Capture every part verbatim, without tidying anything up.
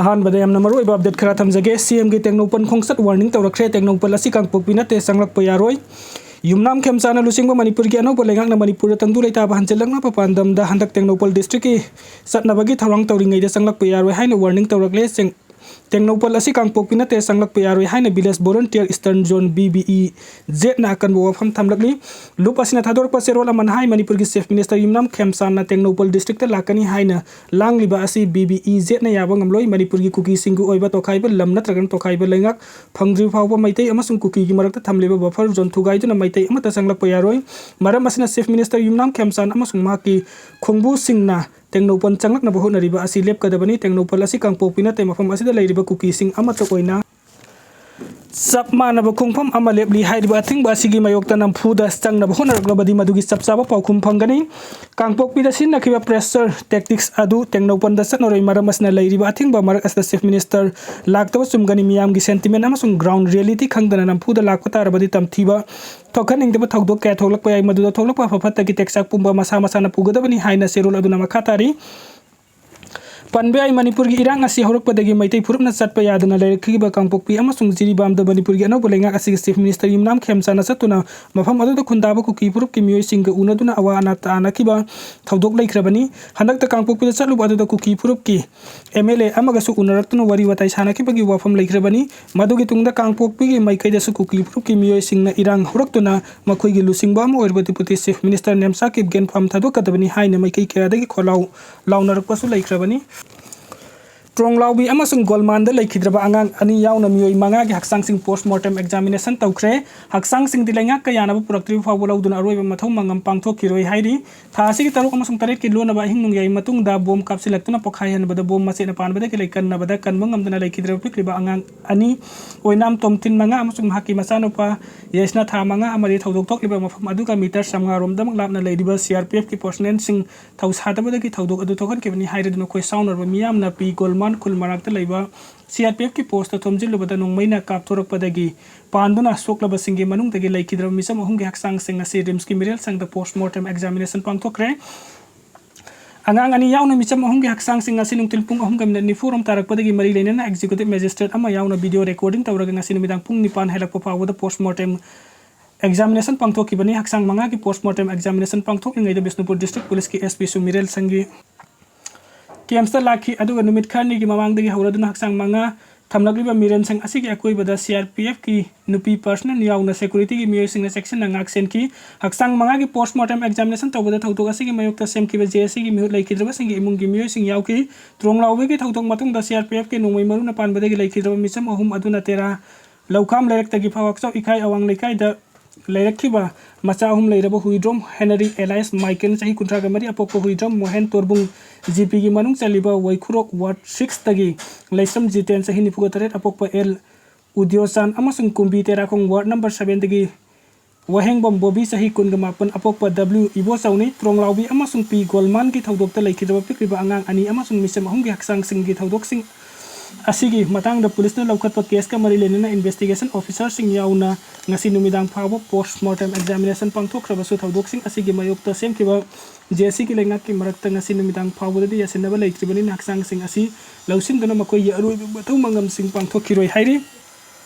ꯑꯍꯥꯟꯕꯗ ꯌꯥꯝꯅ ꯃꯔꯨꯑꯣꯏꯕ ꯑꯞꯗꯦꯠ ꯈꯔ ꯊꯝꯖꯒꯦ꯫ ꯁꯤ ꯑꯦꯝꯒꯤ ꯇꯦꯡꯅꯧꯄꯜ ꯈꯣꯡꯆꯠ ꯋꯥꯔꯅꯤꯡ ꯇꯧꯔꯛꯈ꯭ꯔꯦ꯫ ꯇꯦꯡꯅꯧꯄꯜ ꯑꯁꯤ ꯀꯥꯡꯄꯣꯛꯄꯤ ꯅꯠꯇꯦ, ꯆꯪꯂꯛꯄ ꯌꯥꯔꯣꯏ꯫ ꯌꯨꯝꯅꯥꯝ ꯈꯦꯝꯆꯥꯅ ꯂꯨꯆꯤꯡꯕ ꯃꯅꯤꯄꯨꯔꯒꯤ ꯑꯅꯧꯕ ꯂꯩꯉꯥꯛꯅ ꯃꯅꯤꯄꯨꯔꯗ ꯇꯪꯗꯨ ꯂꯩꯇꯥꯕ ꯍꯟꯖꯤꯜꯂꯛꯅꯕ ꯄꯥꯟꯗꯝꯗ ꯍꯟꯗꯛ ꯇꯦꯡꯅꯧꯄꯜ ꯗꯤꯁꯇ꯭ꯔꯤꯛꯀꯤ ꯆꯠꯅꯕꯒꯤ ꯊꯧꯔꯥꯡ ꯇꯧꯔꯤꯉꯩꯗ ꯆꯪꯂꯛꯄ ꯌꯥꯔꯣꯏ ꯍꯥꯏꯅ ꯋꯥꯔꯅꯤꯡ ꯇꯧꯔꯛꯂꯦ꯫ ꯆꯦꯡ-, ꯇꯦꯡꯅꯧꯄꯜ ꯑꯁꯤ ꯀꯥꯡꯄꯣꯛꯄꯤ ꯅꯠꯇꯦ, ꯆꯪꯂꯛꯄ ꯌꯥꯔꯣꯏ ꯍꯥꯏꯅ Village Volunteer Eastern Zone, B V E Zꯅ ꯑꯀꯟꯕ ꯋꯥꯐꯝ ꯊꯝꯂꯛꯂꯤ꯫ ꯂꯨꯞ ꯑꯁꯤꯅ ꯊꯥꯗꯣꯔꯛꯄ ꯆꯦꯔꯣꯜ ꯑꯃꯅ ꯍꯥꯏ, ꯃꯅꯤꯄꯨꯔꯒꯤ Chief Minister ꯌꯨꯝꯅꯥꯝ ꯈꯦꯝꯆꯥꯟꯅ ꯇꯦꯡꯅꯧꯄꯜ ꯗꯤꯁꯇ꯭ꯔꯤꯛꯇ ꯂꯥꯛꯀꯅꯤ ꯍꯥꯏꯅ ꯂꯥꯡꯂꯤꯕ ꯑꯁꯤ B V E Zꯅ ꯌꯥꯕ ꯉꯝꯂꯣꯏ꯫ ꯃꯅꯤꯄꯨꯔꯒꯤ ꯀꯨꯀꯤꯁꯤꯡꯒꯤ ꯑꯣꯏꯕ ꯇꯣꯈꯥꯏꯕ ꯂꯝ ꯅꯠꯇ꯭ꯔꯒꯅ ꯇꯣꯈꯥꯏꯕ ꯂꯩꯉꯥꯛ ꯐꯪꯗ꯭ꯔꯤ ꯐꯥꯎꯕ ꯃꯩꯇꯩ ꯑꯃꯁꯨꯡ ꯀꯨꯀꯤꯒꯤ ꯃꯔꯛꯇ ꯊꯝꯂꯤꯕ buffer zone ꯊꯨꯒꯥꯏꯗꯨꯅ ꯃꯩꯇꯩ ꯑꯃꯠꯇ ꯆꯪꯂꯛꯄ ꯌꯥꯔꯣꯏ꯫ ꯃꯔꯝ ꯑꯁꯤꯅ Chief Minister ꯌꯨꯝꯅꯥꯝ ꯈꯦꯝꯆꯥꯟ ꯑꯃꯁꯨꯡ ꯃꯍꯥꯛꯀꯤ ꯈꯣꯡꯕꯨꯁꯤꯡꯅ ꯇꯦꯡꯅꯧꯄꯜ ꯆꯪꯂꯛꯅꯕ ꯍꯣꯠꯅꯔꯤꯕ ꯑꯁꯤ ꯂꯦꯞꯀꯗꯕꯅꯤ꯫ ꯇꯦꯡꯅꯧꯄꯜ ꯑꯁꯤ ꯀꯥꯡꯄꯣꯛꯄꯤ ꯅꯠꯇꯦ, ꯃꯐꯝ ꯑꯁꯤꯗ ꯂꯩꯔꯤꯕ ꯀꯨꯀꯤꯁꯤꯡ ꯑꯃꯠꯇ ꯑꯣꯏꯅ ꯆꯞ ꯃꯥꯟꯅꯕ ꯈꯣꯡꯐꯝ ꯑꯃ ꯂꯦꯞꯂꯤ꯫ ꯍꯥꯏꯔꯤꯕ ꯑꯊꯤꯡꯕ ꯑꯁꯤꯒꯤ ꯃꯥꯌꯣꯛꯇ ꯅꯝꯐꯨꯗ ꯆꯪꯅꯕ ꯍꯣꯠꯅꯔꯛꯂꯕꯗꯤ ꯃꯗꯨꯒꯤ ꯆꯞ ꯆꯥꯕ ꯄꯥꯎꯈꯨꯝ ꯐꯪꯒꯅꯤ꯫ ꯀꯥꯡꯄꯣꯛꯄꯤꯗ ꯁꯤꯖꯤꯟꯅꯈꯤꯕ pressure tactics ꯑꯗꯨ ꯇꯦꯡꯅꯧꯄꯜꯗ ꯆꯠꯅꯔꯣꯏ꯫ ꯃꯔꯝ ꯑꯁꯤꯅ ꯂꯩꯔꯤꯕ ꯑꯊꯤꯡꯕ ꯃꯔꯛ ꯑꯁꯤꯗ Chief Minister ꯂꯥꯛꯇꯕ ꯆꯨꯝꯒꯅꯤ꯫ ꯃꯤꯌꯥꯝꯒꯤ sentiment ꯑꯃꯁꯨꯡ ground reality ꯈꯪꯗꯅ ꯅꯝꯐꯨꯗ ꯂꯥꯛꯄ ꯇꯥꯔꯕꯗꯤ ꯇꯝꯊꯤꯕ ꯊꯣꯛꯍꯟꯅꯤꯡꯗꯕ ꯊꯧꯗꯣꯛ ꯀꯌꯥ ꯊꯣꯛꯂꯛꯄ ꯌꯥꯏ꯫ ꯃꯗꯨꯗ ꯊꯣꯛꯂꯛꯄ ꯑꯐ ꯐꯠꯇꯒꯤ ꯇꯦꯛꯆꯥꯛ ꯄꯨꯝꯕ ꯃꯁꯥ ꯃꯁꯥꯅ ꯄꯨꯒꯗꯕꯅꯤ ꯍꯥꯏꯅ ꯆꯦꯔꯣꯜ ꯑꯗꯨꯅ ꯃꯈꯥ ꯇꯥꯔꯤ꯫ ꯄꯟꯕ ꯌꯥꯏ, ꯃꯅꯤꯄꯨꯔꯒꯤ ꯏꯔꯥꯡ ꯑꯁꯤ ꯍꯧꯔꯛꯄꯗꯒꯤ ꯃꯩꯇꯩ ꯐꯨꯔꯨꯞꯅ ꯆꯠꯄ ꯌꯥꯗꯅ ꯂꯩꯔꯛꯈꯤꯕ ꯀꯥꯡꯄꯣꯛꯄꯤ ꯑꯃꯁꯨꯡ ꯖꯤꯔꯤꯕꯥꯝꯗ ꯃꯅꯤꯄꯨꯔꯒꯤ ꯑꯅꯧꯕ ꯂꯩꯉꯥꯛ ꯑꯁꯤꯒꯤ Chief Minister ꯌꯨꯝꯅꯥꯝ ꯈꯦꯝꯆꯥꯟꯅ ꯆꯠꯇꯨꯅ ꯃꯐꯝ ꯑꯗꯨꯗ ꯈꯨꯟꯗꯥꯕ ꯀꯨꯀꯤ ꯐꯨꯔꯨꯞꯀꯤ ꯃꯤꯑꯣꯏꯁꯤꯡꯒ ꯎꯅꯗꯨꯅ ꯑꯋꯥ ꯑꯅꯥ ꯇꯥꯅꯈꯤꯕ ꯊꯧꯗꯣꯛ ꯂꯩꯈ꯭ꯔꯕꯅꯤ꯫ ꯍꯟꯗꯛꯇ ꯀꯥꯡꯄꯣꯛꯄꯤꯗ ꯆꯠꯂꯨꯕ ꯑꯗꯨꯗ ꯀꯨꯀꯤ ꯐꯨꯔꯨꯞꯀꯤ M L A ꯑꯃꯒꯁꯨ ꯎꯅꯔꯛꯇꯨꯅ ꯋꯥꯔꯤ ꯋꯥꯇꯥꯏ ꯁꯥꯅꯈꯤꯕꯒꯤ ꯋꯥꯐꯝ ꯂꯩꯈ꯭ꯔꯕꯅꯤ꯫ ꯃꯗꯨꯒꯤ ꯇꯨꯡꯗ ꯀꯥꯡꯄꯣꯛꯄꯤꯒꯤ ꯃꯥꯏꯀꯩꯗꯁꯨ ꯀꯨꯀꯤ ꯐꯨꯔꯨꯞꯀꯤ ꯃꯤꯑꯣꯏꯁꯤꯡꯅ ꯏꯔꯥꯡ ꯍꯧꯔꯛꯇꯨꯅ ꯃꯈꯣꯏꯒꯤ ꯂꯨꯆꯤꯡꯕ ꯑꯃ ꯑꯣꯏꯔꯤꯕ Deputy Chief Minister Nemcha Kipgen farm ꯊꯥꯗꯣꯛꯀꯗꯕꯅꯤ ꯍꯥꯏꯅ ꯃꯥꯏꯀꯩ ꯀꯌꯥꯗꯒꯤ ꯈꯣꯜꯂꯥꯎ ꯂꯥꯎꯅꯔꯛꯄꯁꯨ ꯂꯩꯈ꯭ꯔꯕꯅꯤ꯫ ꯇ꯭ꯔꯣꯡꯂꯥꯎꯕꯤ ꯑꯃꯁꯨꯡ ꯒꯣꯜꯃꯥꯟꯗ ꯂꯩꯈꯤꯗ꯭ꯔꯕ ꯑꯉꯥꯡ ꯑꯅꯤ ꯌꯥꯎꯅ ꯃꯤꯑꯣꯏ ꯃꯉꯥꯒꯤ ꯍꯛꯆꯥꯡꯁꯤꯡ post mortem examination ꯇꯧꯈ꯭ꯔꯦ꯫ ꯍꯛꯆꯥꯡꯁꯤꯡꯗꯤ ꯂꯩꯉꯥꯛꯀ ꯌꯥꯅꯕ ꯄꯨꯔꯛꯇ꯭ꯔꯤꯕ ꯐꯥꯎꯕ ꯂꯧꯗꯨꯅ ꯑꯔꯣꯏꯕ ꯃꯊꯧ ꯃꯉꯝ ꯄꯥꯡꯊꯣꯛꯈꯤꯔꯣꯏ ꯍꯥꯏꯔꯤ꯫ ꯊꯥ ꯑꯁꯤꯒꯤ ꯇꯔꯨꯛ ꯑꯃꯁꯨꯡ ꯇꯔꯦꯠꯀꯤ ꯂꯣꯟꯅꯕ ꯑꯍꯤꯡ ꯅꯣꯡꯌꯥꯏ ꯃꯇꯨꯡꯗ ꯕꯣꯝ ꯀꯥꯞꯁꯤꯜꯂꯛꯇꯨꯅ ꯄꯣꯈꯥꯏꯍꯟꯕꯗ ꯕꯣꯝ ꯃꯆꯦꯠꯅ ꯄꯥꯟꯕꯗꯒꯤ ꯂꯩꯀꯟꯅꯕꯗ ꯀꯟꯕ ꯉꯝꯗꯅ ꯂꯩꯈꯤꯗ꯭ꯔꯕ ꯄꯤꯛꯂꯤꯕ ꯑꯉꯥꯡ ꯑꯅꯤ ꯑꯣꯏꯅꯥꯝ ꯇꯣꯝꯊꯤꯟ ꯃꯉꯥ ꯑꯃꯁꯨꯡ ꯃꯍꯥꯛꯀꯤ ꯃꯆꯥꯅꯨꯄꯥ ꯌꯥꯏꯁꯅꯥ ꯊꯥ ꯃꯉꯥ ꯑꯃꯗꯤ ꯊꯧꯗꯣꯛ ꯊꯣꯛꯂꯤꯕ ꯃꯐꯝ ꯑꯗꯨꯒ ꯃꯤꯇꯔ ꯆꯥꯝꯃꯉꯥ ꯔꯣꯝꯗꯃꯛ ꯂꯥꯞꯅ ꯂꯩꯔꯤꯕ C R P F ꯀꯤ personnel ꯁꯤꯡ ꯊꯧꯁꯥꯗꯕꯗꯒꯤ ꯊꯧꯗꯣꯛ ꯑꯗꯨ ꯊꯣꯛꯍꯟꯈꯤꯕꯅꯤ ꯍꯥꯏꯔꯗꯨꯅ ꯈꯣꯏ ꯁꯥꯎꯅꯔꯕ ꯃꯤꯌꯥꯝꯅ ꯄꯤ ꯒꯣꯜꯃꯥꯟ ꯈꯨꯜ ꯃꯅꯥꯛꯇ ꯂꯩꯕ C R P F ꯀꯤ post ꯇ ꯊꯣꯝꯖꯤꯜꯂꯨꯕꯗ ꯅꯣꯡꯃꯩꯅ ꯀꯥꯞꯊꯣꯔꯛꯄꯗꯒꯤ ꯄꯥꯟꯗꯨꯅ ꯁꯣꯛꯂꯕꯁꯤꯡꯒꯤ ꯃꯅꯨꯡꯗꯒꯤ ꯂꯩꯈꯤꯗ꯭ꯔꯕ ꯃꯤꯆꯝ ꯑꯍꯨꯝꯒꯤ ꯍꯛꯆꯥꯡꯁꯤꯡ ꯑꯁꯤ ꯔꯤꯝꯁꯀꯤ ꯃꯤꯔꯦꯜ ꯁꯪꯗ post mortem examination ꯄꯥꯡꯊꯣꯛꯈ꯭ꯔꯦ꯫ ꯑꯉꯥꯡ ꯑꯅꯤ ꯌꯥꯎꯅ ꯃꯤꯆꯝ ꯑꯍꯨꯝꯒꯤ ꯍꯛꯆꯥꯡꯁꯤꯡ ꯉꯁꯤ ꯅꯨꯡꯊꯤꯜ ꯄꯨꯡ ꯑꯍꯨꯝꯒ ꯃꯤꯅꯤꯠ ꯅꯤꯐꯨ ꯔꯣꯝ ꯇꯥꯔꯛꯄꯗꯒꯤ ꯃꯔꯤ ꯂꯩꯅꯅ executive magistrate ꯑꯃ ꯌꯥꯎꯅ video recording ꯇꯧꯔꯒ ꯉꯁꯤ ꯅꯨꯃꯤꯗꯥꯡ ꯄꯨꯡ ꯅꯤꯄꯥꯟ ꯍꯦꯜꯂꯛꯄ ꯐꯥꯎꯕꯗ post mortem examination ꯄꯥꯡꯊꯣꯛꯈꯤꯕꯅꯤ꯫ ꯍꯛꯆꯥꯡ ꯃꯉꯥꯒꯤ post mortem examination ꯄꯥꯡꯊꯣꯛꯂꯤꯉꯩꯗ Bishnupur district police ꯀꯤ S P ꯁꯨ ꯃꯤꯔꯦꯜ ꯁꯪꯒꯤ camps ꯇ ꯂꯥꯛꯈꯤ꯫ ꯑꯗꯨꯒ ꯅꯨꯃꯤꯠ ꯈꯔꯅꯤꯒꯤ ꯃꯃꯥꯡꯗꯒꯤ ꯍꯧꯔꯗꯨꯅ ꯍꯛꯆꯥꯡ ꯃꯉꯥ ꯊꯝꯂꯛꯂꯤꯕ ꯃꯤꯔꯦꯜ ꯁꯪ ꯑꯁꯤꯒꯤ ꯑꯀꯣꯏꯕꯗ C R P F ꯀꯤ ꯅꯨꯄꯤ personnel ꯌꯥꯎꯅ security ꯒꯤ ꯃꯤꯑꯣꯏꯁꯤꯡꯅ ꯆꯦꯛꯁꯤꯟꯅ ꯉꯥꯛ ꯁꯦꯟꯈꯤ꯫ ꯍꯛꯆꯥꯡ ꯃꯉꯥꯒꯤ post mortem examination ꯇꯧꯕꯗ ꯊꯧꯗꯣꯛ ꯑꯁꯤꯒꯤ ꯃꯥꯌꯣꯛꯇ ꯁꯦꯝꯈꯤꯕ J S C ꯒꯤ ꯃꯤꯍꯨꯠ ꯂꯩꯈꯤꯗ꯭ꯔꯕꯁꯤꯡꯒꯤ ꯏꯃꯨꯡꯒꯤ ꯃꯤꯑꯣꯏꯁꯤꯡ ꯌꯥꯎꯈꯤ꯫ ꯇ꯭ꯔꯣꯡꯂꯥꯎꯕꯤꯒꯤ ꯊꯧꯗꯣꯛ ꯃꯇꯨꯡꯗ C R P F ꯀꯤ ꯅꯣꯡꯃꯩ ꯃꯔꯨꯅ ꯄꯥꯟꯕꯗꯒꯤ ꯂꯩꯈꯤꯗ꯭ꯔꯕ ꯃꯤꯆꯝ ꯑꯍꯨꯝ ꯑꯗꯨꯅ ꯇꯦꯔꯥ ꯂꯧꯈꯥꯝ ꯂꯩꯔꯛꯇꯒꯤ ꯐꯥꯎ ꯍꯛꯆꯥꯎ ꯏꯈꯥꯏ ꯑꯋꯥꯡ ꯂꯩꯀꯥꯏꯗ ꯂꯩꯔꯛꯈꯤꯕ ꯃꯆꯥ ꯑꯍꯨꯝ ꯂꯩꯔꯕ ꯍꯨꯏꯗ꯭ꯔꯣꯝ ꯍꯦꯅꯔꯤ alias ꯃꯥꯏꯀꯦꯜ, ꯆꯍꯤ ꯀꯨꯟꯊ꯭ꯔꯥꯒ ꯃꯔꯤ, ꯑꯄꯣꯛꯄ ꯍꯨꯏꯗ꯭ꯔꯣꯝ ꯃꯣꯍꯦꯟ ꯇꯣꯔꯕꯨꯡ, G P ꯒꯤ ꯃꯅꯨꯡ ꯆꯜꯂꯤꯕ ꯋꯥꯏꯈꯨꯔꯣꯛ ward six ꯇꯒꯤ ꯂꯩꯁ꯭ꯔꯝ ꯖꯤꯇꯦꯟ, ꯆꯍꯤ ꯅꯤꯐꯨꯒ ꯇꯔꯦꯠ, ꯑꯄꯣꯛꯄ L ꯎꯗ꯭ꯌꯣꯆꯥꯟ, ꯑꯃꯁꯨꯡ ꯀꯨꯝꯕꯤ ꯇꯦꯔꯥꯈꯣꯡ ward number seven ꯗꯒꯤ ꯋꯥꯍꯦꯡꯕꯝ ꯕꯣꯕꯤ, ꯆꯍꯤ ꯀꯨꯟꯒ ꯃꯥꯄꯟ, ꯑꯄꯣꯛꯄ W ꯏꯕꯣꯆꯧꯅꯤ꯫ ꯇ꯭ꯔꯣꯡꯂꯥꯎꯕꯤ ꯑꯃꯁꯨꯡ P ꯒꯣꯜꯃꯥꯟꯒꯤ ꯊꯧꯗꯣꯛꯇ ꯂꯩꯈꯤꯗ꯭ꯔꯕ ꯄꯤꯛꯂꯤꯕ ꯑꯉꯥꯡ ꯑꯅꯤ ꯑꯃꯁꯨꯡ ꯃꯤꯆꯝ ꯑꯍꯨꯝꯒꯤ ꯍꯛꯆꯥꯡꯁꯤꯡꯒꯤ ꯊꯧꯗꯣꯛꯁꯤꯡ ꯑꯁꯤꯒꯤ ꯃꯇꯥꯡꯗ ꯄꯨꯂꯤꯁꯅ ꯂꯧꯈꯠꯄ case ꯀ ꯃꯔꯤ ꯂꯩꯅꯅ investigation officer ꯁꯤꯡ ꯌꯥꯎꯅ ꯉꯁꯤ ꯅꯨꯃꯤꯗꯥꯡ ꯐꯥꯎꯕ post mortem examination ꯄꯥꯡꯊꯣꯛꯈ꯭ꯔꯕꯁꯨ, ꯊꯧꯗꯣꯛꯁꯤꯡ ꯑꯁꯤꯒꯤ ꯃꯥꯌꯣꯛꯇ ꯁꯦꯝꯈꯤꯕ J S C ꯒꯤ ꯂꯩꯉꯥꯛꯀꯤ ꯃꯔꯛꯇ ꯉꯁꯤ ꯅꯨꯃꯤꯗꯥꯡ ꯐꯥꯎꯕꯗꯗꯤ ꯌꯥꯁꯤꯟꯅꯕ ꯂꯩꯇ꯭ꯔꯤꯕꯅꯤꯅ, ꯍꯛꯆꯥꯡꯁꯤꯡ ꯑꯁꯤ ꯂꯧꯁꯤꯟꯗꯨꯅ ꯃꯈꯣꯏꯒꯤ ꯑꯔꯣꯏꯕ ꯃꯊꯧ ꯃꯉꯝꯁꯤꯡ ꯄꯥꯡꯊꯣꯛꯈꯤꯔꯣꯏ ꯍꯥꯏꯔꯤ꯫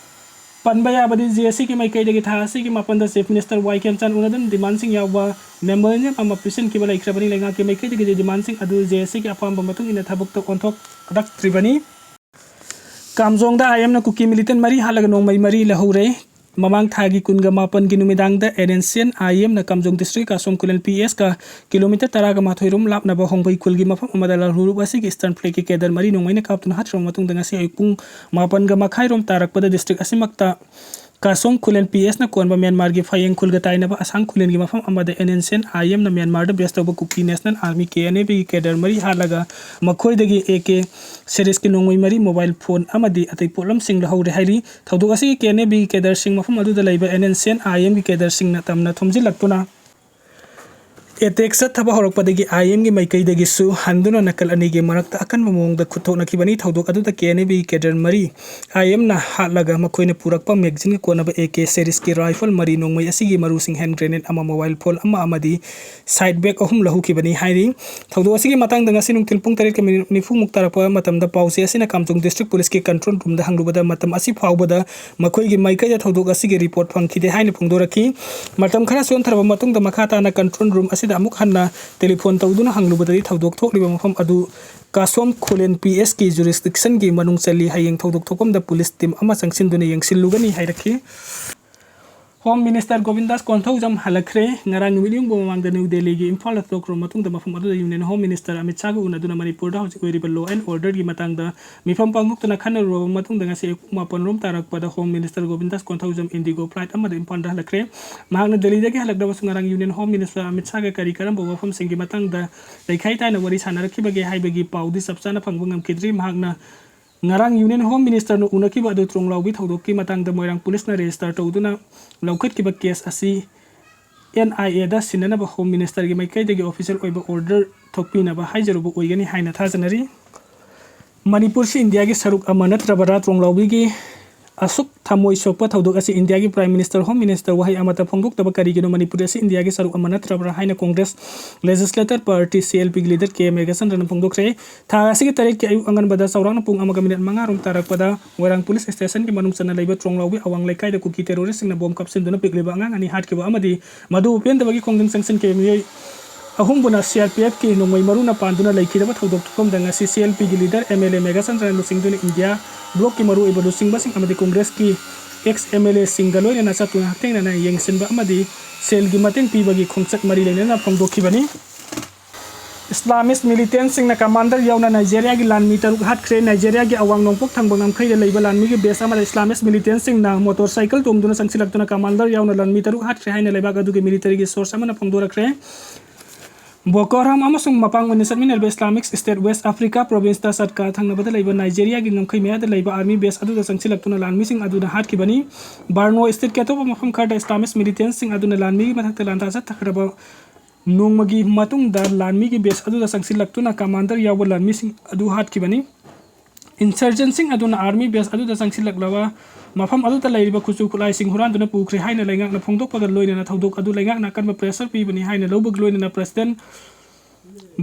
ꯄꯟꯕ ꯌꯥꯕꯗꯤ, J S C ꯒꯤ ꯃꯥꯏꯀꯩꯗꯒꯤ ꯊꯥ ꯑꯁꯤꯒꯤ ꯃꯥꯄꯟꯗ Chief Minister Y ꯈꯦꯝꯆꯥꯟ ꯎꯅꯗꯨꯅ demand ꯁꯤꯡ ꯌꯥꯎꯕ memorandum ꯑꯃ ꯄꯤꯁꯤꯟꯈꯤꯕ ꯂꯩꯈ꯭ꯔꯕꯅꯤ꯫ ꯂꯩꯉꯥꯛꯀꯤ ꯃꯥꯏꯀꯩꯗꯒꯤꯗꯤ demand ꯁꯤꯡ ꯑꯗꯨ J S C ꯒꯤ ꯑꯄꯥꯝꯕ ꯃꯇꯨꯡ ꯏꯟꯅ ꯊꯕꯛꯇ ꯑꯣꯟꯊꯣꯛꯂꯛꯇ꯭ꯔꯤꯕꯅꯤ꯫ ꯀꯥꯝꯖꯣꯡꯗ I M ꯅ ꯀꯨꯀꯤ militant ꯃꯔꯤ ꯍꯥꯠꯂꯒ ꯅꯣꯡꯃꯩ ꯃꯔꯤ ꯂꯧꯍꯧꯔꯦ꯫ ꯃꯃꯥꯡ ꯊꯥꯒꯤ ꯀꯨꯟꯒ ꯃꯥꯄꯟꯒꯤ ꯅꯨꯃꯤꯗꯥꯡꯗ N N C N I M ꯅ ꯀꯥꯝꯖꯣꯡ district ꯀꯥꯁꯣꯡ ꯈꯨꯂꯦꯟ P S ꯀ kilometre ꯇꯔꯥꯒ ꯃꯥꯊꯣꯏ ꯔꯣꯝ ꯂꯥꯞꯅꯕ ꯍꯣꯡꯕꯩ ꯈꯨꯜꯒꯤ ꯃꯐꯝ ꯑꯃꯗ ꯂꯥꯜꯍꯧꯂꯨꯞ ꯑꯁꯤꯒꯤ Eastern Flag ꯀꯤ cadre ꯃꯔꯤ ꯅꯣꯡꯃꯩꯅ ꯀꯥꯞꯇꯨꯅ ꯍꯥꯠꯈ꯭ꯔꯕ ꯃꯇꯨꯡꯗ, ꯉꯁꯤ ꯑꯌꯨꯛ ꯄꯨꯡ ꯃꯥꯄꯟꯒ ꯃꯈꯥꯏ ꯔꯣꯝ ꯇꯥꯔꯛꯄꯗ district ꯑꯁꯤꯃꯛꯇ ꯀꯥꯁꯣꯡ ꯈꯨꯂꯦꯟ P S ꯅ ꯀꯣꯟꯕ ꯃ꯭ꯌꯥꯟꯃꯥꯔꯒꯤ ꯐꯌꯦꯡ ꯈꯨꯜꯒ ꯇꯥꯏꯅꯕ ꯑꯁꯥꯡ ꯈꯨꯂꯦꯟꯒꯤ ꯃꯐꯝ ꯑꯃꯗ N N C N I M ꯅ ꯃ꯭ꯌꯥꯟꯃꯥꯔꯗ base ꯇꯧꯕ ꯀꯨꯀꯤ National Army, K N A B ꯒꯤ cadre ꯃꯔꯤ ꯍꯥꯠꯂꯒ ꯃꯈꯣꯏꯗꯒꯤ A K series ꯀꯤ ꯅꯣꯡꯃꯩ ꯃꯔꯤ, mobile phone ꯑꯃꯗꯤ ꯑꯇꯩ ꯄꯣꯠꯂꯝꯁꯤꯡ ꯂꯧꯍꯧꯔꯦ ꯍꯥꯏꯔꯤ꯫ ꯊꯧꯗꯣꯛ ꯑꯁꯤꯒꯤ K N A B ꯒꯤ cadre ꯁꯤꯡ ꯃꯐꯝ ꯑꯗꯨꯗ ꯂꯩꯕ N N C N I M ꯒꯤ cadre ꯁꯤꯡꯅ ꯇꯝꯅ ꯊꯣꯝꯖꯤꯜꯂꯛꯇꯨꯅ ꯑꯦꯇꯦꯛ ꯆꯠꯊꯕ ꯍꯧꯔꯛꯄꯗꯒꯤ ꯑꯥꯏ ꯑꯦꯝꯒꯤ ꯃꯥꯏꯀꯩꯗꯒꯤꯁꯨ ꯍꯟꯗꯨꯅ ꯅꯥꯀꯜ ꯑꯅꯤꯒꯤ ꯃꯔꯛꯇ ꯑꯀꯟꯕ ꯃꯑꯣꯡꯗ ꯈꯨꯠꯊꯣꯛꯅꯈꯤꯕꯅꯤ꯫ ꯊꯧꯗꯣꯛ ꯑꯗꯨꯗ ꯀꯦ ꯑꯦꯟ ꯑꯦ ꯕꯤ ꯀꯦꯗꯔ ꯃꯔꯤ ꯑꯥꯏ ꯑꯦꯝꯅ ꯍꯥꯠꯂꯒ ꯃꯈꯣꯏꯅ ꯄꯨꯔꯛꯄ ꯃꯦꯒꯥꯖꯤꯟꯒ ꯀꯣꯟꯅꯕ ꯑꯦ ꯀꯦ ꯁꯦꯔꯤꯁꯀꯤ ꯔꯥꯏꯐꯜ ꯃꯔꯤ, ꯅꯣꯡꯃꯩ ꯑꯁꯤꯒꯤ ꯃꯔꯨꯁꯤꯡ ꯍꯦꯟ ꯒ꯭ꯔꯦꯅꯦꯗ ꯑꯃ, ꯃꯣꯕꯥꯏꯜ ꯐꯣꯟ ꯑꯃ ꯑꯃꯗꯤ ꯁꯥꯏꯠ ꯕꯦꯒ ꯑꯍꯨꯝ ꯂꯧꯍꯧꯈꯤꯕꯅꯤ ꯍꯥꯏꯔꯤ꯫ ꯊꯧꯗꯣꯛ ꯑꯁꯤꯒꯤ ꯃꯇꯥꯡꯗ ꯉꯁꯤ ꯅꯨꯡꯊꯤꯜ ꯄꯨꯡ ꯇꯔꯦꯠꯀ ꯃꯤꯅꯤꯠ ꯅꯤꯐꯨꯃꯨꯛ ꯇꯥꯔꯛꯄ ꯃꯇꯝꯗ ꯄꯥꯎꯆꯦ ꯑꯁꯤꯅ ꯀꯥꯝꯖꯣꯡ ꯗꯤꯁꯇ꯭ꯔꯤꯛ ꯄꯨꯂꯤꯁꯀꯤ ꯀꯟꯇ꯭ꯔꯣꯜ ꯔꯨꯝꯗ ꯍꯪꯂꯨꯕꯗ ꯃꯇꯝ ꯑꯁꯤ ꯐꯥꯎꯕꯗ ꯃꯈꯣꯏꯒꯤ ꯃꯥꯏꯀꯩꯗ ꯊꯧꯗꯣꯛ ꯑꯁꯤꯒꯤ ꯔꯤꯄꯣꯔꯠ ꯐꯪꯈꯤꯗꯦ ꯍꯥꯏꯅ ꯐꯣꯡꯗꯣꯔꯛꯈꯤ꯫ ꯃꯇꯝ ꯈꯔ ꯆꯣꯟꯊꯔꯕ ꯃꯇꯨꯡꯗ ꯃꯈꯥ ꯇꯥꯅ ꯀꯟꯇ꯭ꯔꯣꯜ ꯔꯨꯝ ꯑꯁꯤꯗ ꯑꯃꯨꯛ ꯍꯟꯅ ꯇꯦꯂꯤꯐꯣꯟ ꯇꯧꯗꯨꯅ ꯍꯪꯂꯨꯕꯗꯗꯤ ꯊꯧꯗꯣꯛ ꯊꯣꯛꯂꯤꯕ ꯃꯐꯝ ꯑꯗꯨ ꯀꯥꯁꯣꯝ ꯈꯨꯂꯦꯟ ꯄꯤ ꯑꯦꯁꯀꯤ ꯖꯨꯔꯤꯁꯗꯤꯛꯁꯟꯒꯤ ꯃꯅꯨꯡ ꯆꯜꯂꯤ꯫ ꯍꯌꯦꯡ ꯊꯧꯗꯣꯛ ꯊꯣꯛꯐꯝꯗ ꯄꯨꯂꯤꯁ ꯇꯤꯝ ꯑꯃ ꯆꯪꯁꯤꯟꯗꯨꯅ ꯌꯦꯡꯁꯤꯜꯂꯨꯒꯅꯤ ꯍꯥꯏꯔꯛꯈꯤ꯫ ꯍꯣꯝ ꯃꯤꯅꯤꯁꯇꯔ ꯒꯣꯕꯤꯟꯗꯥꯁ ꯀꯣꯟꯊꯧꯖꯝ ꯍꯜꯂꯛꯈ꯭ꯔꯦ꯫ ꯉꯔꯥꯡ ꯅꯨꯃꯤꯠ ꯌꯨꯡꯕ ꯃꯃꯥꯡꯗ ꯅ꯭ꯌꯨ ꯗꯦꯜꯂꯤꯒꯤ ꯏꯝꯐꯥꯜꯗ ꯊꯣꯛꯈ꯭ꯔꯕ ꯃꯇꯨꯡꯗ ꯃꯐꯝ ꯑꯗꯨꯗ ꯌꯨꯅꯤꯌꯟ ꯍꯣꯝ ꯃꯤꯅꯤꯁꯇꯔ ꯑꯃꯤꯠ ꯁꯥꯍꯒ ꯎꯅꯗꯨꯅ ꯃꯅꯤꯄꯨꯔꯗ ꯍꯧꯖꯤꯛ ꯑꯣꯏꯔꯤꯕ law and order ꯒꯤ ꯃꯇꯥꯡꯗ ꯃꯤꯐꯝ ꯄꯥꯡꯊꯣꯛꯇꯨꯅ ꯈꯟꯅꯔꯨꯔꯕ ꯃꯇꯨꯡꯗ ꯉꯁꯤ ꯑꯌꯨꯛ ꯄꯨꯡ ꯃꯥꯄꯟ ꯔꯣꯝ ꯇꯥꯔꯛꯄꯗ home minister Govindas Konthoujam IndiGo flight ꯑꯃꯗ ꯏꯝꯐꯥꯜꯗ ꯍꯜꯂꯛꯈ꯭ꯔꯦ꯫ ꯃꯍꯥꯛꯅ ꯗꯦꯜꯂꯤꯗꯒꯤ ꯍꯜꯂꯛꯂꯕꯁꯨ ꯉꯔꯥꯡ ꯌꯨꯅꯤꯌꯟ ꯍꯣꯝ ꯃꯤꯅꯤꯁꯇꯔ ꯑꯃꯤꯠ ꯁꯥꯍꯒ ꯀꯔꯤ ꯀꯔꯝꯕ ꯋꯥꯐꯝꯁꯤꯡꯒꯤ ꯃꯇꯥꯡꯗ ꯂꯩꯈꯥꯏ ꯇꯥꯅ ꯋꯥꯔꯤ ꯁꯥꯟꯅꯔꯛꯈꯤꯕꯒꯦ ꯍꯥꯏꯕꯒꯤ ꯄꯥꯎꯗꯤ ꯆꯞ ꯆꯥꯅ ꯐꯪꯕ ꯉꯝꯈꯤꯗ꯭ꯔꯤ꯫ ꯃꯍꯥꯛꯅ ꯉꯔꯥꯡ ꯌꯨꯅꯤꯌꯟ ꯍꯣꯝ ꯃꯤꯅꯤꯁꯇꯔꯅ ꯎꯅꯈꯤꯕ ꯑꯗꯨ ꯇ꯭ꯔꯣꯡꯂꯥꯎꯕꯤ ꯊꯧꯗꯣꯛꯀꯤ ꯃꯇꯥꯡꯗ ꯃꯣꯏꯔꯥꯡ ꯄꯨꯂꯤꯁꯅ ꯔꯦꯖꯤꯁꯇꯔ ꯇꯧꯗꯨꯅ ꯂꯧꯈꯠꯈꯤꯕ ꯀꯦꯁ ꯑꯁꯤ ꯑꯦꯟ ꯑꯥꯏ ꯑꯦꯗ ꯁꯤꯟꯅꯅꯕ ꯍꯣꯝ ꯃꯤꯅꯤꯁꯇꯔꯒꯤ ꯃꯥꯏꯀꯩꯗꯒꯤ ꯑꯣꯐꯤꯁꯤꯌꯦꯜ ꯑꯣꯏꯕ ꯑꯣꯔꯗꯔ ꯊꯣꯛꯄꯤꯅꯕ ꯍꯥꯏꯖꯔꯨꯕ ꯑꯣꯏꯒꯅꯤ ꯍꯥꯏꯅ ꯊꯥꯖꯅꯔꯤ꯫ ꯃꯅꯤꯄꯨꯔꯁꯤ ꯏꯟꯗꯤꯌꯥꯒꯤ ꯁꯔꯨꯛ ꯑꯃ ꯅꯠꯇ꯭ꯔꯕꯔꯥ? ꯇ꯭ꯔꯣꯡꯂꯥꯎꯕꯤꯒꯤ ꯑꯁꯨꯛ ꯊꯃꯣꯏ ꯁꯣꯛꯄ ꯊꯧꯗꯣꯛ ꯑꯁꯤ ꯏꯟꯗꯤꯌꯥꯒꯤ ꯄ꯭ꯔꯥꯏꯝ ꯃꯤꯅꯤꯁꯇꯔ, ꯍꯣꯝ ꯃꯤꯅꯤꯁꯇꯔ ꯋꯥꯍꯩ ꯑꯃꯠꯇ ꯐꯣꯡꯗꯣꯛꯇꯕ ꯀꯔꯤꯒꯤꯅꯣ? ꯃꯅꯤꯄꯨꯔ ꯑꯁꯤ ꯏꯟꯗꯤꯌꯥꯒꯤ ꯁꯔꯨꯛ ꯑꯃ ꯅꯠꯇ꯭ꯔꯕ꯭ꯔꯥ ꯍꯥꯏꯅ ꯀꯣꯡꯒ꯭ꯔꯦꯁ ꯂꯦꯖꯤꯁꯂꯦꯇꯔ ꯄꯥꯔꯇꯤ, ꯁꯤ ꯑꯦꯜ ꯄꯤꯒꯤ ꯂꯤꯗꯔ ꯀꯦ ꯃꯦꯘꯆꯟꯗ꯭ꯔꯅ ꯐꯣꯡꯗꯣꯛꯈ꯭ꯔꯦ꯫ ꯊꯥ ꯑꯁꯤꯒꯤ ꯇꯔꯦꯠꯀꯤ ꯑꯌꯨꯛ ꯑꯉꯟꯕꯗ ꯆꯥꯎꯔꯥꯛꯅ ꯄꯨꯡ ꯑꯃꯒ ꯃꯤꯅꯤꯠ ꯃꯉꯥ ꯔꯣꯝ ꯇꯥꯔꯛꯄꯗ ꯃꯣꯏꯔꯥꯡ ꯄꯨꯂꯤꯁ ꯁ꯭ꯇꯦꯁꯟꯒꯤ ꯃꯅꯨꯡ ꯆꯟꯅ ꯂꯩꯕ ꯇ꯭ꯔꯣꯡꯂꯥꯎꯕꯤ ꯑꯋꯥꯡ ꯂꯩꯀꯥꯏꯗ ꯀꯨꯀꯤ ꯇꯦꯔꯣꯔꯤꯁꯁꯤꯡꯅ ꯕꯣꯝ ꯀꯥꯞꯁꯤꯟꯗꯨꯅ ꯄꯤꯛꯂꯤꯕ ꯑꯉꯥꯡ ꯑꯅꯤ ꯍꯥꯠꯈꯤꯕ ꯑꯃꯗꯤ ꯃꯗꯨꯕꯨ ꯄꯦꯟꯗꯕꯒꯤ ꯈꯣꯡꯖꯪ ꯆꯪꯁꯤꯟꯈꯤꯕ ꯃꯤꯑꯣꯏ ꯑꯍꯨꯝꯕꯨꯅ ꯁꯤ ꯑꯥꯔ ꯄꯤ ꯑꯦꯐꯀꯤ ꯅꯣꯡꯃꯩ ꯃꯔꯨꯅ ꯄꯥꯟꯗꯨꯅ ꯂꯩꯈꯤꯗꯕ ꯊꯧꯗꯣꯛ ꯊꯣꯛꯐꯝꯗ ꯉꯁꯤ ꯁꯤ ꯑꯦꯜ ꯄꯤꯒꯤ ꯂꯤꯗꯔ ꯑꯦꯝ ꯑꯦꯜ ꯑꯦ ꯃꯦꯘꯆꯟꯗ꯭ꯔꯅ ꯂꯨꯆꯤꯡꯗꯨꯅ ꯏꯟꯗꯤꯌꯥ ꯕ꯭ꯂꯣꯛꯀꯤ ꯃꯔꯨꯑꯣꯏꯕ ꯂꯨꯆꯤꯡꯕꯁꯤꯡ ꯑꯃꯗꯤ ꯀꯣꯡꯒ꯭ꯔꯦꯁꯀꯤ ꯑꯦꯛꯁ ꯑꯦꯝ ꯑꯦꯜ ꯑꯦꯁꯤꯡꯒ ꯂꯣꯏꯅꯅ ꯆꯠꯇꯨꯅ ꯍꯛꯊꯦꯡꯅꯅ ꯌꯦꯡꯁꯤꯟꯕ ꯑꯃꯗꯤ ꯁꯦꯜꯒꯤ ꯃꯇꯦꯡ ꯄꯤꯕꯒꯤ ꯈꯣꯡꯆꯠ ꯃꯔꯤ ꯂꯩꯅꯅ ꯐꯣꯡꯗꯣꯛꯈꯤꯕꯅꯤ꯫ ꯏꯁꯂꯥꯃꯤꯁ ꯃꯤꯂꯤꯇꯦꯟꯁꯤꯡꯅ ꯀꯃꯥꯟꯗꯔ ꯌꯥꯎꯅ ꯅꯥꯏꯖꯦꯔꯤꯌꯥꯒꯤ ꯂꯥꯟꯃꯤ ꯇꯔꯨꯛ ꯍꯥꯠꯈ꯭ꯔꯦ꯫ ꯅꯥꯏꯖꯦꯔꯤꯌꯥꯒꯤ ꯑꯋꯥꯡ ꯅꯣꯡꯄꯣꯛ ꯊꯪꯕ ꯉꯝꯈꯩꯗ ꯂꯩꯕ ꯂꯥꯟꯃꯤꯒꯤ ꯕꯦꯁ ꯑꯃꯗ ꯏꯁꯂꯥꯃꯤꯁ ꯃꯤꯂꯤꯇꯦꯟꯁꯤꯡꯅ ꯃꯣꯇꯣꯔ ꯁꯥꯏꯀꯜ ꯇꯣꯡꯗꯨꯅ ꯆꯪꯁꯤꯜꯂꯛꯇꯨꯅ ꯀꯃꯥꯟꯗꯔ ꯌꯥꯎꯅ ꯂꯥꯟꯃꯤ ꯇꯔꯨꯛ ꯍꯥꯠꯈ꯭ꯔꯦ ꯍꯥꯏꯅ ꯂꯩꯕꯥꯛ ꯑꯗꯨꯒꯤ ꯃꯤꯂꯤꯇꯔꯤꯒꯤ ꯁꯣꯔꯁ ꯑꯃꯅ ꯐꯣꯡꯗꯣꯔꯛꯈ꯭ꯔꯦ꯫ ꯕꯣꯀꯣ ꯍꯔꯥꯝ ꯑꯃꯁꯨꯡ ꯃꯄꯥꯡ ꯑꯣꯏꯅ ꯆꯠꯃꯤꯟꯅꯔꯤꯕ ꯏꯁꯂꯥꯃꯤꯛ ꯁ꯭ꯇꯦꯠ ꯋꯦꯁ ꯑꯐ꯭ꯔꯤꯀꯥ ꯄ꯭ꯔꯣꯚꯤꯟꯁꯇ ꯆꯠꯀꯥ ꯊꯪꯅꯕꯗ ꯂꯩꯕ ꯅꯥꯏꯖꯦꯔꯤꯌꯥꯒꯤ ꯉꯝꯈꯩ ꯃꯌꯥꯗ ꯂꯩꯕ ꯑꯥꯔꯃꯤ ꯕꯦꯁ ꯑꯗꯨꯗ ꯆꯪꯁꯤꯜꯂꯛꯇꯨꯅ ꯂꯥꯟꯃꯤꯁꯤꯡ ꯑꯗꯨꯅ ꯍꯥꯠꯈꯤꯕꯅꯤ꯫ ꯕꯥꯔꯅꯣ ꯁ꯭ꯇꯦꯠꯀꯤ ꯑꯇꯣꯞꯄ ꯃꯐꯝ ꯈꯔꯗ ꯏꯁꯂꯥꯃꯤꯛ ꯃꯤꯂꯤꯇꯦꯟꯁꯤꯡ ꯑꯗꯨꯅ ꯂꯥꯟꯃꯤꯒꯤ ꯃꯊꯛꯇ ꯂꯥꯟꯗꯥ ꯆꯠꯊꯈ꯭ꯔꯕ ꯅꯣꯡꯃꯒꯤ ꯃꯇꯨꯡꯗ ꯂꯥꯟꯃꯤꯒꯤ ꯕꯦꯁ ꯑꯗꯨꯗ ꯆꯪꯁꯤꯜꯂꯛꯇꯨꯅ ꯀꯃꯥꯟꯗꯔ ꯌꯥꯎꯕ ꯂꯥꯟꯃꯤꯁꯤꯡ ꯑꯗꯨ ꯍꯥꯠꯈꯤꯕꯅꯤ꯫ ꯏꯟꯁꯔꯖꯦꯟꯁꯤꯡ ꯑꯗꯨꯅ ꯑꯥꯔꯃꯤ ꯕꯦꯁ ꯑꯗꯨꯗ ꯆꯪꯁꯤꯜꯂꯛꯂꯕ ꯃꯐꯝ ꯑꯗꯨꯗ ꯂꯩꯔꯤꯕ ꯈꯨꯠꯁꯨ ꯈꯨꯠꯂꯥꯏꯁꯤꯡ ꯍꯨꯔꯥꯟꯗꯨꯅ ꯄꯨꯈ꯭ꯔꯦ ꯍꯥꯏꯅ ꯂꯩꯉꯥꯛꯅ ꯐꯣꯡꯗꯣꯛꯄꯒ ꯂꯣꯏꯅꯅ ꯊꯧꯗꯣꯛ ꯑꯗꯨ ꯂꯩꯉꯥꯛꯅ ꯑꯀꯟꯕ ꯄ꯭ꯔꯦꯁꯔ ꯄꯤꯕꯅꯤ ꯍꯥꯏꯅ ꯂꯧꯕꯒ ꯂꯣꯏꯅꯅ ꯄ꯭ꯔꯁꯤꯗꯦꯟ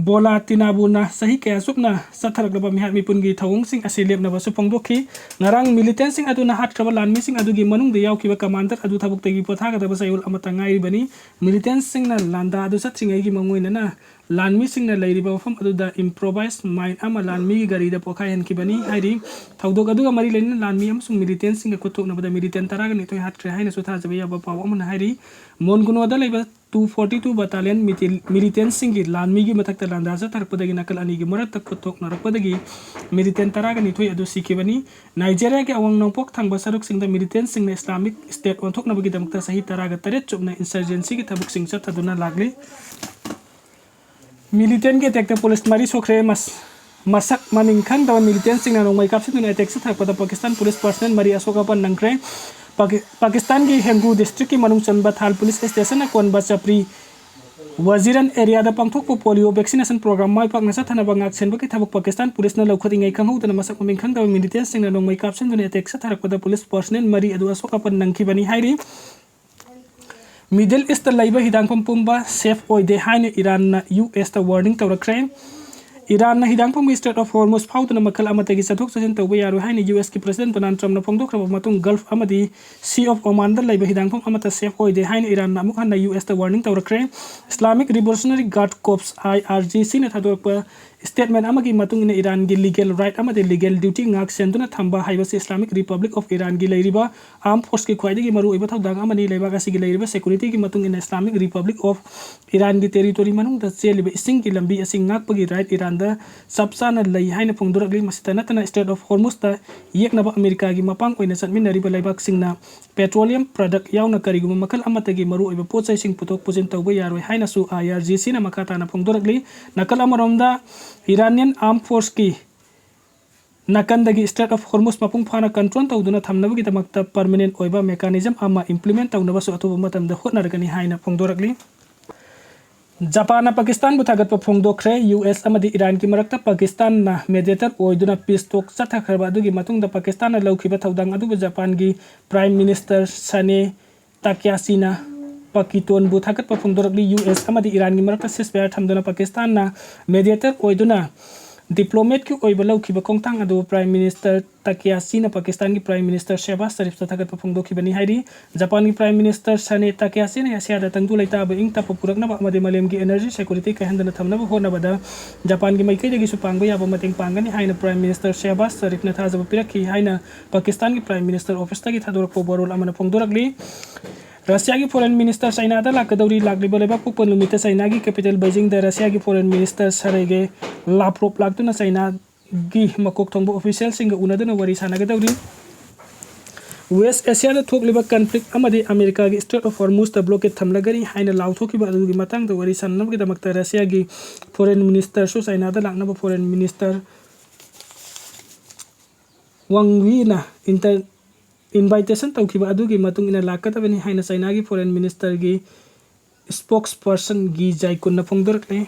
ꯕꯣꯂꯥ ꯇꯤꯅꯥꯕꯨꯅ ꯆꯍꯤ ꯀꯌꯥ ꯆꯨꯞꯅ ꯆꯠꯊꯔꯛꯂꯕ ꯃꯤꯍꯥꯠ ꯃꯤꯄꯨꯟꯒꯤ ꯊꯧꯑꯣꯡꯁꯤꯡ ꯑꯁꯤ ꯂꯦꯞꯅꯕꯁꯨ ꯐꯣꯡꯗꯣꯛꯈꯤ꯫ ꯉꯔꯥꯡ ꯃꯤꯂꯤꯇꯦꯟꯁꯤꯡ ꯑꯗꯨꯅ ꯍꯥꯠꯈ꯭ꯔꯕ ꯂꯥꯟꯃꯤꯁꯤꯡ ꯑꯗꯨꯒꯤ ꯃꯅꯨꯡꯗ ꯌꯥꯎꯈꯤꯕ ꯀꯃꯥꯟꯗꯔ ꯑꯗꯨ ꯊꯕꯛꯇꯒꯤ ꯄꯣꯊꯥꯒꯗꯕ ꯆꯌꯣꯜ ꯑꯃꯇ ꯉꯥꯏꯔꯤꯕꯅꯤ꯫ ꯃꯤꯂꯤꯇꯦꯟꯁꯤꯡꯅ ꯂꯥꯟꯗꯥ ꯑꯗꯨ ꯆꯠꯇ꯭ꯔꯤꯉꯩꯒꯤ ꯃꯥꯡꯑꯣꯏꯅꯅ ꯂꯥꯟꯃꯤꯁꯤꯡꯅ ꯂꯩꯔꯤꯕ ꯃꯐꯝ ꯑꯗꯨꯗ ꯏꯝꯄ꯭ꯔꯣꯚꯥꯏꯁ ꯃꯥꯏꯟ ꯑꯃ ꯂꯥꯟꯃꯤꯒꯤ ꯒꯥꯔꯤꯗ ꯄꯣꯈꯥꯏꯍꯟꯈꯤꯕꯅꯤ ꯍꯥꯏꯔꯤ꯫ ꯊꯧꯗꯣꯛ ꯑꯗꯨꯒ ꯃꯔꯤ ꯂꯩꯅꯅ ꯂꯥꯟꯃꯤ ꯑꯃꯁꯨꯡ ꯃꯤꯂꯤꯇꯦꯟꯁꯤꯡꯒ ꯈꯨꯠꯊꯣꯛꯅꯕꯗ ꯃꯤꯂꯤꯇꯦꯟ ꯇꯔꯥꯒ ꯅꯤꯊꯣꯏ ꯍꯥꯠꯈ꯭ꯔꯦ ꯍꯥꯏꯅꯁꯨ ꯊꯥꯖꯕ ꯌꯥꯕ ꯄꯥꯎ ꯑꯃꯅ ꯍꯥꯏꯔꯤ꯫ ꯃꯣꯟꯒꯨꯅꯣꯗ ꯂꯩꯕ two forty two battalion ꯃꯤꯇꯤꯜ-, ꯃꯤꯂꯤꯇꯦꯟꯁꯤꯡꯒꯤ ꯂꯥꯟꯃꯤꯒꯤ ꯃꯊꯛꯇ ꯂꯥꯟꯗꯥ ꯆꯠꯊꯔꯛꯄꯗꯒꯤ ꯅꯥꯀꯜ ꯑꯅꯤꯒꯤ ꯃꯔꯛꯇ ꯈꯨꯠꯊꯣꯛꯅꯔꯛꯄꯗꯒꯤ ꯃꯤꯂꯤꯇꯦꯟ ꯇꯔꯥꯒ ꯅꯤꯊꯣꯏ ꯑꯗꯨ ꯁꯤꯈꯤꯕꯅꯤ꯫ ꯅꯥꯏꯖꯦꯔꯤꯌꯥꯒꯤ ꯑꯋꯥꯡ ꯅꯣꯡꯄꯣꯛ ꯊꯪꯕ ꯁꯔꯨꯛꯁꯤꯡꯗ ꯃꯤꯂꯤꯇꯦꯟꯁꯤꯡꯅ ꯏꯁꯂꯥꯃꯤꯛ ꯁ꯭ꯇꯦꯠ ꯑꯣꯟꯊꯣꯛꯅꯕꯒꯤꯗꯃꯛꯇ ꯆꯍꯤ ꯇꯔꯥꯒ ꯇꯔꯦꯠ ꯆꯨꯞꯅ ꯏꯟꯁꯔꯖꯦꯟꯁꯤꯒꯤ ꯊꯕꯛꯁꯤꯡ ꯆꯠꯊꯗꯨꯅ ꯂꯥꯛꯂꯤ꯫ ꯃꯤꯂꯤꯇꯦꯟꯒꯤ ꯑꯦꯇꯦꯛꯇ ꯄꯨꯂꯤꯁ ꯃꯔꯤ ꯁꯣꯛꯈ꯭ꯔꯦ꯫ ꯃꯁ-, ꯃꯁꯛ ꯃꯃꯤꯡ ꯈꯪꯗꯕ ꯃꯤꯂꯤꯇꯦꯟꯁꯤꯡꯅ ꯅꯣꯡꯃꯩ ꯀꯥꯞꯁꯤꯟꯗꯨꯅ ꯑꯦꯇꯦꯛ ꯆꯠꯊꯔꯛꯄꯗ ꯄꯥꯀꯤꯁꯇꯥꯟ ꯄꯨꯂꯤꯁ ꯄꯔꯁꯅꯦꯜ ꯃꯔꯤ ꯑꯁꯣꯛ ꯑꯄꯟ ꯅꯪꯈ꯭ꯔꯦ꯫ ꯄꯥꯀꯤ-, ꯄꯥꯀꯤꯁꯇꯥꯟꯒꯤ ꯍꯦꯡꯒꯨ ꯗꯤꯁꯇ꯭ꯔꯤꯛꯀꯤ ꯃꯅꯨꯡ ꯆꯟꯕ ꯊꯥꯜ ꯄꯨꯂꯤꯁ ꯁ꯭ꯇꯦꯁꯟꯅ ꯀꯣꯟꯕ ꯆꯄ꯭ꯔꯤ ꯋꯖꯤꯔꯟ ꯑꯦꯔꯤꯌꯥꯗ ꯄꯥꯡꯊꯣꯛꯄ ꯄꯣꯂꯤꯑꯣ ꯚꯦꯛꯁꯤꯅꯦꯁꯟ ꯄ꯭ꯔꯣꯒ꯭ꯔꯥꯝ ꯃꯥꯏ ꯄꯥꯛꯅ ꯆꯠꯊꯅꯕ ꯉꯥꯛꯁꯦꯟꯕꯒꯤ ꯊꯕꯛ ꯄꯥꯀꯤꯁꯇꯥꯟ ꯄꯨꯂꯤꯁꯅ ꯂꯧꯈꯠꯂꯤꯉꯩ ꯈꯪꯍꯧꯗꯅ ꯃꯁꯛ ꯃꯃꯤꯡ ꯈꯪꯗꯕ ꯃꯤꯂꯤꯇꯦꯟꯁꯤꯡꯅ ꯅꯣꯡꯃꯩ ꯀꯥꯞꯁꯤꯟꯗꯨꯅ ꯑꯦꯇꯦꯛ ꯆꯠꯊꯔꯛꯄꯗ ꯄꯨꯂꯤꯁ ꯄꯔꯁꯅꯦꯜ ꯃꯔꯤ ꯑꯗꯨ ꯑꯁꯣꯛ ꯑꯄꯟ ꯅꯪꯈꯤꯕꯅꯤ ꯍꯥꯏꯔꯤ꯫ ꯃꯤꯗꯜ ꯏꯁꯇ ꯂꯩꯕ ꯍꯤꯗꯥꯡꯐꯝ ꯄꯨꯝꯕ ꯁꯦꯐ ꯑꯣꯏꯗꯦ ꯍꯥꯏꯅ ꯏꯔꯥꯟꯅ ꯌꯨ ꯑꯦꯁꯇ ꯋꯥꯔꯅꯤꯡ ꯇꯧꯔꯛꯈ꯭ꯔꯦ꯫ ꯏꯔꯥꯟꯅ ꯍꯤꯗꯥꯡꯐꯝꯒꯤ ꯏꯁꯇ꯭ꯔꯦꯠ ꯑꯣꯐ ꯍꯣꯔꯃꯨꯁ ꯐꯥꯎꯗꯨꯅ ꯃꯈꯜ ꯑꯃꯠꯇꯒꯤ ꯆꯠꯊꯣꯛ ꯆꯠꯁꯤꯟ ꯇꯧꯕ ꯌꯥꯔꯣꯏ ꯍꯥꯏꯅ ꯌꯨ ꯑꯦꯁꯀꯤ ꯄ꯭ꯔꯁꯤꯗꯦꯟ ꯗꯣꯅꯥꯜꯗ ꯇ꯭ꯔꯝꯞꯅ ꯐꯣꯡꯗꯣꯛꯈ꯭ꯔꯕ ꯃꯇꯨꯡ ꯒꯜꯐ ꯑꯃꯗꯤ ꯁꯤ ꯑꯣꯐ ꯑꯣꯃꯥꯟꯗ ꯂꯩꯕ ꯍꯤꯗꯥꯡꯐꯝ ꯑꯃꯠꯇ ꯁꯦꯐ ꯑꯣꯏꯗꯦ ꯍꯥꯏꯅ ꯏꯔꯥꯟꯅ ꯑꯃꯨꯛ ꯍꯟꯅ ꯌꯨ ꯑꯦꯁꯇ ꯋꯥꯔꯅꯤꯡ ꯇꯧꯔꯛꯈ꯭ꯔꯦ꯫ ꯏꯁꯂꯥꯃꯤꯛ ꯔꯤꯚꯣꯂꯨꯁꯅꯔꯤ ꯒꯥꯔꯗ ꯀꯣꯔꯞꯁ, ꯑꯥꯏ ꯑꯥꯔ ꯖꯤ ꯁꯤꯅ ꯊꯥꯗꯣꯔꯛꯄ ꯁ꯭ꯇꯦꯠꯃꯦꯟ ꯑꯃꯒꯤ ꯃꯇꯨꯡ ꯏꯟꯅ ꯏꯔꯥꯟꯒꯤ ꯂꯤꯒꯦꯜ ꯔꯥꯏꯠ ꯑꯃꯗꯤ ꯂꯤꯒꯦꯜ ꯗ꯭ꯌꯨꯇꯤ ꯉꯥꯛ ꯁꯦꯟꯗꯨꯅ ꯊꯝꯕ ꯍꯥꯏꯕꯁꯤ ꯏꯁꯂꯥꯃꯤꯛ ꯔꯤꯄꯕ꯭ꯂꯤꯛ ꯑꯣꯐ ꯏꯔꯥꯟꯒꯤ ꯂꯩꯔꯤꯕ ꯑꯥꯔꯝ ꯐꯣꯔꯁꯀꯤ ꯈ꯭ꯋꯥꯏꯗꯒꯤ ꯃꯔꯨꯑꯣꯏꯕ ꯊꯧꯗꯥꯡ ꯑꯃꯅꯤ꯫ ꯂꯩꯕꯥꯛ ꯑꯁꯤꯒꯤ ꯂꯩꯔꯤꯕ ꯁꯦꯀ꯭ꯌꯨꯔꯤꯇꯤꯒꯤ ꯃꯇꯨꯡ ꯏꯟꯅ ꯏꯁꯂꯥꯃꯤꯛ ꯔꯤꯄꯕ꯭ꯂꯤꯛ ꯑꯣꯐ ꯏꯔꯥꯟꯒꯤ ꯇꯦꯔꯤꯇꯣꯔꯤ ꯃꯅꯨꯡꯗ ꯆꯦꯜꯂꯤꯕ ꯏꯁꯤꯡꯒꯤ ꯂꯝꯕꯤ ꯑꯁꯤ ꯉꯥꯛꯄꯒꯤ ꯔꯥꯏꯠ ꯏꯔꯥꯟꯗ ꯆꯞ ꯆꯥꯅ ꯂꯩ ꯍꯥꯏꯅ ꯐꯣꯡꯗꯣꯔꯛꯂꯤ꯫ ꯃꯁꯤꯇ ꯅꯠꯇꯅ ꯏꯁꯇ꯭ꯔꯦꯠ ꯑꯣꯐ ꯍꯣꯔꯃꯨꯁꯇ ꯌꯦꯛꯅꯕ ꯑꯃꯦꯔꯤꯀꯥꯒꯤ ꯃꯄꯥꯡ ꯑꯣꯏꯅ ꯆꯠꯃꯤꯟꯅꯔꯤꯕ ꯂꯩꯕꯥꯛꯁꯤꯡꯅ ꯄꯦꯇ꯭ꯔꯣꯂꯤꯌꯝ ꯄ꯭ꯔꯗꯛ ꯌꯥꯎꯅ ꯀꯔꯤꯒꯨꯝꯕ ꯃꯈꯜ ꯑꯃꯠꯇꯒꯤ ꯃꯔꯨꯑꯣꯏꯕ ꯄꯣꯠ ꯆꯩꯁꯤꯡ ꯄꯨꯊꯣꯛ ꯄꯨꯁꯤꯟ ꯇꯧꯕ ꯌꯥꯔꯣꯏ ꯍꯥꯏꯅꯁꯨ ꯑꯥꯏ ꯑꯥꯔ ꯖꯤ ꯁꯤꯅ ꯃꯈꯥ ꯇꯥꯅ ꯐꯣꯡꯗꯣꯔꯛꯂꯤ꯫ ꯅꯥꯀꯜ ꯑꯃꯔꯣꯝꯗ ꯏꯔꯥꯅꯤꯌꯟ ꯑꯥꯔꯝ ꯐꯣꯔꯁꯀꯤ ꯅꯥꯀꯟꯗꯒꯤ ꯏꯁꯇ꯭ꯔꯦꯠ ꯑꯣꯐ ꯍꯣꯔꯃꯨꯁ ꯃꯄꯨꯡ ꯐꯥꯅ ꯀꯟꯇ꯭ꯔꯣꯜ ꯇꯧꯗꯨꯅ ꯊꯝꯅꯕꯒꯤꯗꯃꯛꯇ ꯄꯔꯃꯅꯦꯟ ꯑꯣꯏꯕ ꯃꯦꯀꯥꯅꯤꯖꯝ ꯑꯃ ꯏꯝꯄ꯭ꯂꯤꯃꯦꯟ ꯇꯧꯅꯕꯁꯨ ꯑꯊꯨꯕ ꯃꯇꯝꯗ ꯍꯣꯠꯅꯔꯒꯅꯤ ꯍꯥꯏꯅ ꯐꯣꯡꯗꯣꯔꯛꯂꯤ꯫ ꯖꯄꯥꯟꯅ ꯄꯥꯀꯤꯁꯇꯥꯟꯕꯨ ꯊꯥꯒꯠꯄ ꯐꯣꯡꯗꯣꯛꯈ꯭ꯔꯦ꯫ ꯌꯨ ꯑꯦꯁ ꯑꯃꯗꯤ ꯏꯔꯥꯟꯒꯤ ꯃꯔꯛꯇ ꯄꯥꯀꯤꯁꯇꯥꯟꯅ mediator ꯑꯣꯏꯗꯨꯅ peace talk ꯆꯠꯊꯈ꯭ꯔꯕ ꯑꯗꯨꯒꯤ ꯃꯇꯨꯡꯗ ꯄꯥꯀꯤꯁꯇꯥꯟꯅ ꯂꯧꯈꯤꯕ ꯊꯧꯗꯥꯡ ꯑꯗꯨꯕꯨ ꯖꯄꯥꯟꯒꯤ Prime Minister ꯁꯥꯅꯦ ꯇꯥꯀꯌꯥꯁꯤꯅ ꯄꯥꯀꯤꯇꯣꯟꯕꯨ ꯊꯥꯒꯠꯄ ꯐꯣꯡꯗꯣꯔꯛꯂꯤ꯫ ꯌꯨ ꯑꯦꯁ ꯑꯃꯗꯤ ꯏꯔꯥꯟꯒꯤ ꯃꯔꯛꯇ ceasefire ꯊꯝꯗꯨꯅ ꯄꯥꯀꯤꯁꯇꯥꯟꯅ mediator ꯑꯣꯏꯗꯨꯅ diplomatꯀꯤ ꯑꯣꯏꯕ ꯂꯧꯈꯤꯕ ꯈꯣꯡꯊꯥꯡ ꯑꯗꯨ Prime Minister ꯇꯥꯀꯌꯥꯁꯤꯅ ꯄꯥꯀꯤꯁꯇꯥꯟꯒꯤ Prime Minister ꯁꯦꯍꯕꯥꯖ ꯁꯔꯤꯐꯇ ꯊꯥꯒꯠꯄ ꯐꯣꯡꯗꯣꯛꯈꯤꯕꯅꯤ ꯍꯥꯏꯔꯤ꯫ ꯖꯄꯥꯟꯒꯤ Prime Minister ꯁꯥꯅꯦ ꯇꯥꯀꯌꯥꯁꯤꯅ ꯑꯦꯁꯤꯌꯥꯗ ꯇꯪꯗꯨ ꯂꯩꯇꯥꯕ ꯏꯪ ꯇꯞꯄ ꯄꯨꯔꯛꯅꯕ ꯑꯃꯗꯤ ꯃꯥꯂꯦꯝꯒꯤ energy security ꯀꯥꯏꯍꯟꯗꯅ ꯊꯝꯅꯕ ꯍꯣꯠꯅꯕꯗ ꯖꯄꯥꯟꯒꯤ ꯃꯥꯏꯀꯩꯗꯒꯤꯁꯨ ꯄꯥꯡꯕ ꯌꯥꯕ ꯃꯇꯦꯡ ꯄꯥꯡꯒꯅꯤ ꯍꯥꯏꯅ Prime Minister ꯁꯦꯍꯕꯥꯖ ꯁꯔꯤꯐꯅ ꯊꯥꯖꯕ ꯄꯤꯔꯛꯈꯤ ꯍꯥꯏꯅ ꯄꯥꯀꯤꯁꯇꯥꯟꯒꯤ Prime Minister officeꯇꯒꯤ ꯊꯥꯗꯣꯔꯛꯄ ꯋꯥꯔꯣꯜ ꯑꯃꯅ ꯐꯣꯡꯗꯣꯔꯛꯂꯤ꯫ ꯔꯁꯤꯌꯥꯒꯤ Foreign Minister ꯆꯥꯏꯅꯥꯗ ꯂꯥꯛꯀꯗꯧꯔꯤ꯫ ꯂꯥꯛꯂꯤꯕ ꯂꯩꯕꯥꯛꯄꯣꯛꯄ ꯅꯨꯃꯤꯠꯇ ꯆꯥꯏꯅꯥꯒꯤ capital ꯕꯩꯖꯤꯡꯗ ꯔꯁꯤꯌꯥꯒꯤ Foreign Minister ꯁꯔꯒꯦ ꯂꯥꯞꯔꯣꯞ ꯂꯥꯛꯇꯨꯅ ꯆꯥꯏꯅꯥꯒꯤ ꯃꯀꯣꯛ ꯊꯣꯡꯕ officialꯁꯤꯡꯒ ꯎꯅꯗꯨꯅ ꯋꯥꯔꯤ ꯁꯥꯟꯅꯒꯗꯧꯔꯤ꯫ West Asiaꯗ ꯊꯣꯛꯂꯤꯕ conflict ꯑꯃꯗꯤ ꯑꯃꯦꯔꯤꯀꯥꯒꯤ Strait of Hormuzꯇ blockade ꯊꯝꯂꯒꯅꯤ ꯍꯥꯏꯅ ꯂꯥꯎꯊꯣꯛꯈꯤꯕ ꯑꯗꯨꯒꯤ ꯃꯇꯥꯡꯗ ꯋꯥꯔꯤ ꯁꯥꯟꯅꯕꯒꯤꯗꯃꯛꯇ ꯔꯁꯤꯌꯥꯒꯤ Foreign Ministerꯁꯨ ꯆꯥꯏꯅꯥꯗ ꯂꯥꯛꯅꯕ Foreign Minister ꯋꯥꯡ ꯌꯤꯅ inter-, invitation ꯇꯧꯈꯤꯕ ꯑꯗꯨꯒꯤ ꯃꯇꯨꯡ ꯏꯟꯅ ꯂꯥꯛꯀꯗꯕꯅꯤ ꯍꯥꯏꯅ ꯆꯥꯏꯅꯥꯒꯤ Foreign Ministerꯒꯤ spokesperson ꯒꯤ ꯖꯥꯏꯀꯨꯟꯅ ꯐꯣꯡꯗꯣꯔꯛꯂꯤ꯫